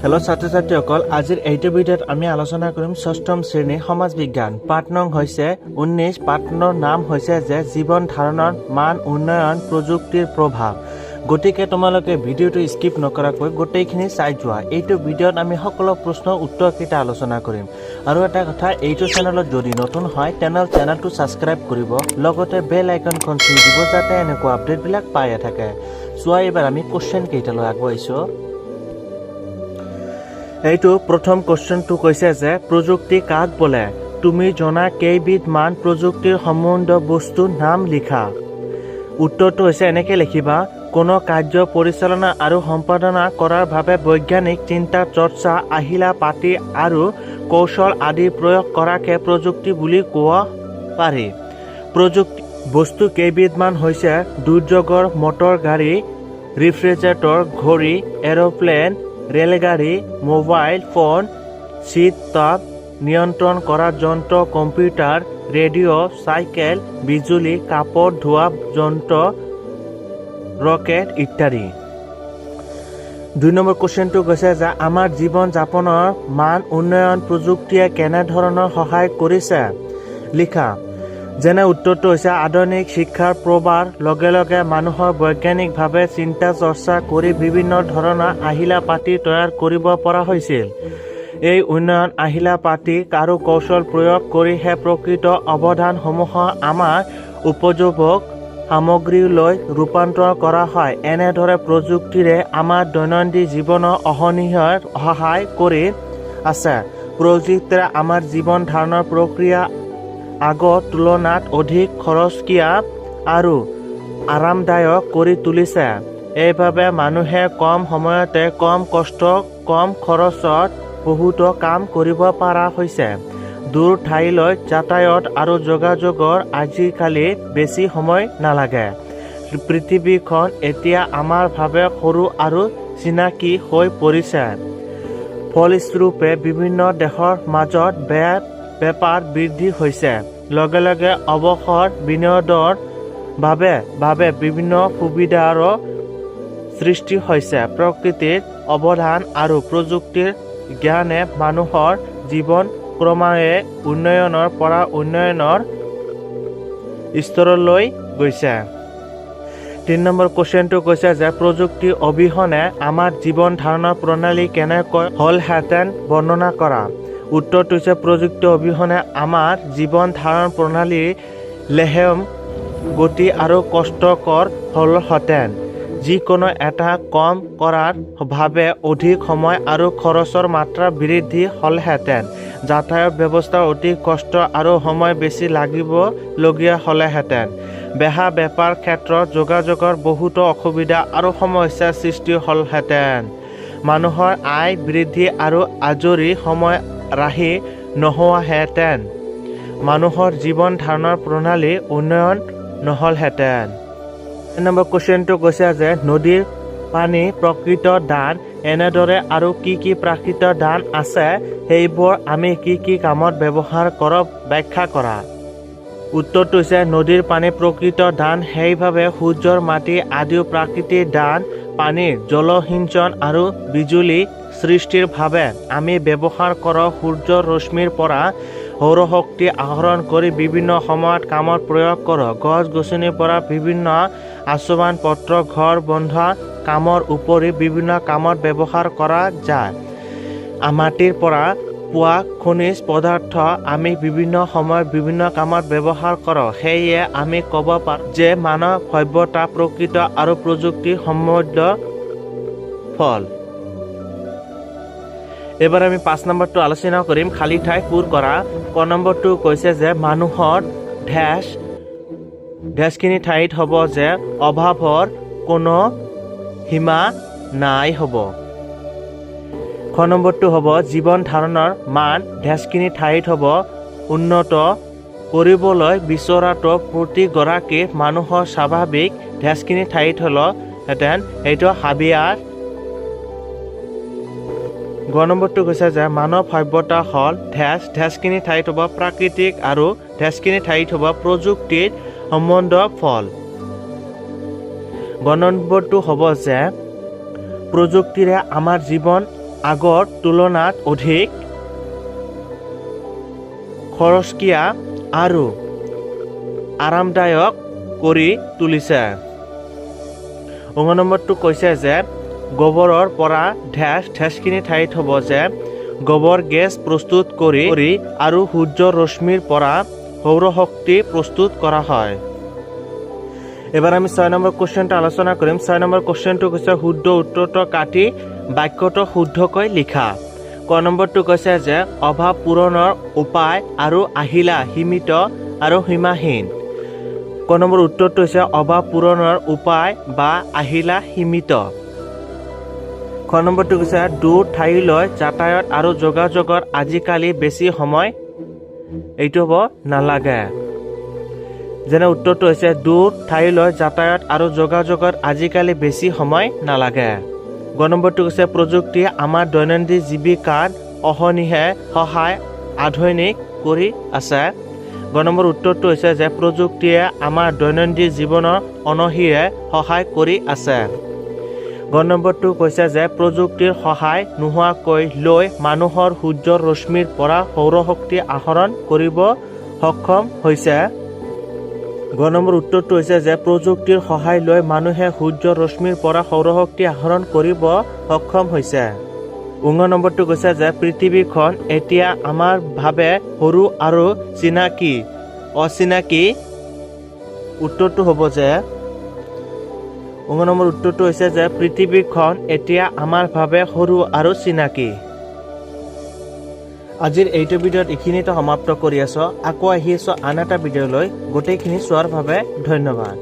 Hello' ছাত্ৰ ছাত্ৰীসকল, আজিৰ এইটো ভিডিঅ'ত আমি আলোচনা কৰিম ষষ্ঠম শ্ৰেণীৰ সমাজ বিজ্ঞান, পাঠ নং হৈছে 19। পাঠৰ নাম হৈছে যে জীৱন ধাৰণৰ মান উন্নয়ন প্ৰযুক্তিৰ প্ৰভাৱ। গতিকে তোমালোকে ভিডিঅ'টো স্কিপ নকৰাকৈ গোটেইখিনি চাই যোৱা। এইটো ভিডিঅ'ত আমি সকলো প্ৰশ্নৰ উত্তৰকেইটা আলোচনা কৰিম। আৰু এটা কথা, এইটো চেনেলত যদি নতুন হয়, তেনেহ'লে চেনেলটো ছাবস্ক্ৰাইব কৰিব, লগতে বেল আইকনখন চুই দিব, যাতে এনেকুৱা আপডেটবিলাক পায়ে থাকে। চোৱা, এইবাৰ আমি কুৱেশ্যন কেইটালৈ আগবাঢ়িছোঁ। এইটো প্ৰথম কুৱেশ্যনটো কৈছে যে প্ৰযুক্তি কাক বোলে? তুমি জনা কেইবিধমান প্ৰযুক্তিৰ সম্বন্ধ বস্তুৰ নাম লিখা। উত্তৰটো হৈছে এনেকে লিখিবা, কোনো কাৰ্য পৰিচালনা আৰু সম্পাদনা কৰাৰ বাবে বৈজ্ঞানিক চিন্তা চৰ্চা, আহিলা পাতি আৰু কৌশল আদি প্ৰয়োগ কৰাকে প্ৰযুক্তি বুলি ক'ব পাৰি। প্ৰযুক্তি বস্তু কেইবিধমান হৈছে দুৰ্যোগৰ মটৰ গাড়ী, ৰিফ্ৰিজাৰেটৰ, ঘড়ী, এৰোপ্লেন, ৰেলগাড়ী, মোবাইল ফোন, শীত তাপ নিয়ন্ত্ৰণ কৰা যন্ত্ৰ, কম্পিউটাৰ, ৰেডিঅ', চাইকেল, বিজুলী, কাপোৰ ধোৱা যন্ত্ৰ, ৰকেট ইত্যাদি। 2 নম্বৰ কুৱেশ্যনটো কৈছে যে আমাৰ জীৱন যাপনৰ মান উন্নয়ন প্ৰযুক্তিয়ে কেনেধৰণৰ সহায় কৰিছে লিখা। যেনে উত্তৰটো হৈছে আধুনিক শিক্ষাৰ প্ৰভাৱৰ লগে লগে মানুহৰ বৈজ্ঞানিকভাৱে চিন্তা চৰ্চা কৰি বিভিন্ন ধৰণৰ আহিলা পাতি তৈয়াৰ কৰিব পৰা হৈছিল। এই উন্নয়ন আহিলা পাতি আৰু কৌশল প্ৰয়োগ কৰিহে প্ৰকৃত অৱদানসমূহ আমাৰ উপযোগক সামগ্ৰীলৈ ৰূপান্তৰ কৰা হয়। এনেদৰে প্ৰযুক্তিৰে আমাৰ দৈনন্দিন জীৱনৰ অহৰ্নিশ সহায় কৰি আছে। প্ৰযুক্তিৰে আমাৰ জীৱন ধাৰণৰ প্ৰক্ৰিয়া আগৰ তুলনাত অধিক খৰতকীয়া আৰু আৰামদায়ক কৰি তুলিছে। এইভাৱে মানুহে কম সময়তে কম কষ্ট, কম খৰচত বহুতো কাম কৰিব পৰা হৈছে। দূৰ ঠাইলৈ যাতায়াত আৰু যোগাযোগৰ আজিকালি বেছি সময় নালাগে। পৃথিৱীখন এতিয়া আমাৰ বাবে সৰু আৰু চিনাকি হৈ পৰিছে। ফলস্বৰূপে বিভিন্ন দেশৰ মাজত বেপাৰ বৃদ্ধি হৈছে। লগে লগে অৱসৰ বিনোদনৰ বাবে বিভিন্ন সুবিধাৰো সৃষ্টি হৈছে। প্ৰকৃতিৰ অৱদান আৰু প্ৰযুক্তিৰ জ্ঞানে মানুহৰ জীৱন ক্ৰমান্বয়ে উন্নয়নৰ পৰা উন্নয়নৰ স্তৰলৈ গৈছে। 3 নম্বৰ কুৱেশ্যনটো কৈছে যে প্ৰযুক্তি অবিহনে আমাৰ জীৱন ধাৰণৰ প্ৰণালী কেনেকৈ হ'লহেঁতেন বৰ্ণনা কৰা। উত্তৰটো হৈছে প্ৰযুক্তি অবিহনে আমাৰ জীৱন ধাৰণ প্ৰণালী লেহেম গতি আৰু কষ্টকৰ হ'লহেঁতেন। যিকোনো এটা কাম কৰাৰ বাবে অধিক সময় আৰু খৰচৰ মাত্ৰা বৃদ্ধি হ'লহেঁতেন। যাতায়াত ব্যৱস্থা অতি কষ্ট আৰু সময় বেছি লাগিবলগীয়া হ'লহেঁতেন। বেহা বেপাৰ ক্ষেত্ৰত যোগাযোগৰ বহুতো অসুবিধা আৰু সমস্যাৰ সৃষ্টি হ'লহেঁতেন। মানুহৰ আয় বৃদ্ধি আৰু আজৰি সময় ৰাহি নোহোৱাহেঁতেন। মানুহৰ জীৱন ধাৰণৰ প্ৰণালী উন্নয়ন নহ'লহেঁতেন। নম্বৰ কুৱেশ্যনটো কৈছে যে নদীৰ পানী প্ৰকৃত দান। এনেদৰে আৰু কি কি প্ৰাকৃত দান আছে, সেইবোৰ আমি কি কি কামত ব্যৱহাৰ কৰোঁ ব্যাখ্যা কৰা। উত্তৰটো হৈছে নদীৰ পানী প্ৰকৃত দান, সেইভাৱে সূৰ্যৰ মাটি আদিও প্ৰাকৃতিক দান। পানীৰ জলসিঞ্চন আৰু বিজুলী সৃষ্টিৰ বাবে আমি ব্যৱহাৰ কৰোঁ। সূৰ্যৰ ৰশ্মিৰ পৰা সৌৰশক্তি আহৰণ কৰি বিভিন্ন সময়ত কামত প্ৰয়োগ কৰোঁ। গছ গছনিৰ পৰা বিভিন্ন আচবাব পত্ৰ, ঘৰ বন্ধা কামৰ উপৰি বিভিন্ন কামত ব্যৱহাৰ কৰা যায়। মাটিৰ পৰা পোৱা খনিজ পদাৰ্থ আমি বিভিন্ন সময়ত বিভিন্ন কামত ব্যৱহাৰ কৰোঁ। সেয়ে আমি ক'ব পাৰোঁ যে মানৱ সভ্যতা প্ৰকৃত আৰু প্ৰযুক্তিৰ সমৃদ্ধ ফল। এইবাৰ আমি 5 নম্বৰটো আলোচনা কৰিম। খালী ঠাই পূৰ কৰা। ক নম্বৰটো কৈছে যে মানুহৰ ডেছ ডেছখিনি ঠাইত হ'ব যে অভাৱৰ কোনো সীমা নাই হ'ব। খ নম্বৰটো হ'ব জীৱন ধাৰণৰ মান ডেছখিনি ঠাইত হ'ব উন্নত কৰিবলৈ বিচৰাটো প্ৰতিগৰাকী মানুহৰ স্বাভাৱিক ডেছখিনি ঠাইত হ'লহেঁতেন, সেইটো হাবিয়াস। গ নম্বৰটো কৈছে যে মানৱ সভ্যতা হ'ল ডেছ ডেছখিনি ঠাইত হ'ব প্ৰাকৃতিক আৰু ডেছখিনি ঠাইত হ'ব প্ৰযুক্তিৰ সম্বন্ধ ফল। গ নম্বৰটো হ'ব যে প্ৰযুক্তিৰে আমাৰ জীৱন আগৰ তুলনাত অধিক খৰতকীয়া আৰু আৰামদায়ক কৰি তুলিছে। নম্বৰটো কৈছে যে গোবৰৰ পৰা ডেছ ডেছখিনি ঠাইত হ'ব যে গোবৰ গেছ প্ৰস্তুত কৰি আৰু সূৰ্যৰ ৰশ্মিৰ পৰা সৌৰশক্তি প্ৰস্তুত কৰা হয়। এবাৰ আমি 6 নম্বৰ কুৱেশ্যনটো আলোচনা কৰিম। 6 নম্বৰ কুৱেশ্যনটো কৈছে, শুদ্ধ উত্তৰটো কাটি বাক্যটো শুদ্ধকৈ লিখা। ক নম্বৰটো কৈছে যে অভাৱ পূৰণৰ উপায় আৰু আহিলা সীমিত আৰু সীমাহীন। ক নম্বৰ উত্তৰটো হৈছে অভাৱ পূৰণৰ উপায় বা আহিলা সীমিত। খ নম্বৰটো কৈছে দূৰ ঠাইলৈ যাতায়াত আৰু যোগাযোগত আজিকালি বেছি সময়, এইটো হ'ব নালাগে। যেনে উত্তৰটো হৈছে দূৰ ঠাইলৈ যাতায়াত আৰু যোগাযোগত আজিকালি বেছি সময় নালাগে। গ নম্বৰটো কৈছে প্ৰযুক্তিয়ে আমাৰ দৈনন্দিন জীৱিকাত অহৰ্নিশে সহায় আধুনিক কৰি আছে। গ নম্বৰ উত্তৰটো হৈছে যে প্ৰযুক্তিয়ে আমাৰ দৈনন্দিন জীৱনৰ অনহিৰে সহায় কৰি আছে। গ নম্বৰটো কৈছে যে প্ৰযুক্তিৰ সহায় নোহোৱাকৈ লৈ মানুহৰ সূৰ্যৰ ৰশ্মিৰ পৰা সৌৰশক্তি আহৰণ কৰিব সক্ষম হৈছে। গ নম্বৰ উত্তৰটো হৈছে যে প্ৰযুক্তিৰ সহায় লৈ মানুহে সূৰ্যৰ ৰশ্মিৰ পৰা সৌৰশক্তি আহৰণ কৰিব সক্ষম হৈছে। ঙ নম্বৰটো কৈছে যে পৃথিৱীখন এতিয়া আমাৰ বাবে সৰু আৰু চিনাকি অচিনাকি। উত্তৰটো হ'ব যে ঙ নম্বৰ উত্তৰটো হৈছে যে পৃথিৱীখন এতিয়া আমাৰ বাবে সৰু আৰু চিনাকি। আজিৰ এইটো ভিডিঅ'ত এইখিনিতে সমাপ্ত কৰি আছো। আকৌ আহি আছো আন এটা ভিডিঅ' লৈ। গোটেইখিনি চোৱাৰ বাবে ধন্যবাদ।